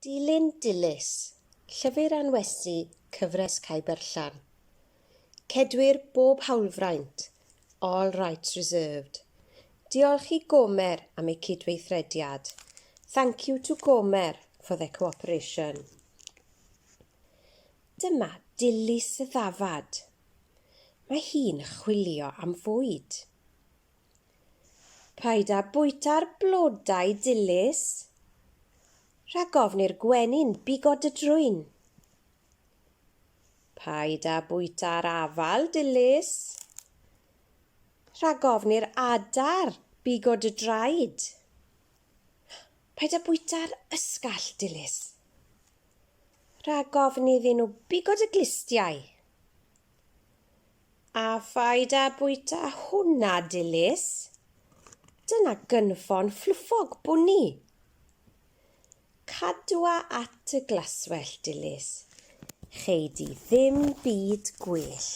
Dilyn Dilys, Llyfr Anwesu, Cyfres Cae Berllan. Cedwir bob hawlfraint, all rights reserved. Diolch i Gomer am eu cydweithrediad. Thank you to Gomer for their cooperation. Dyma Dilys y ddafad. Mae hi'n chwilio am fwyd. Paid â bwyta'r blodau dilys. Rhag ofn i'r gwenyn bigo dy drwyn. Paid â bwyta'r afal dilys. Rhag ofn i'r adar bigo dy draed. Paid â bwyta'r ysgall dilys. Rhag ofn iddyn nhw bigo dy glustiau. A phaid â bwyta hwnna, Dilys. Dyna gynffon fflwffog bwni. Cadwa at y glaswellt, Dilys. Chei di ddim byd gwell.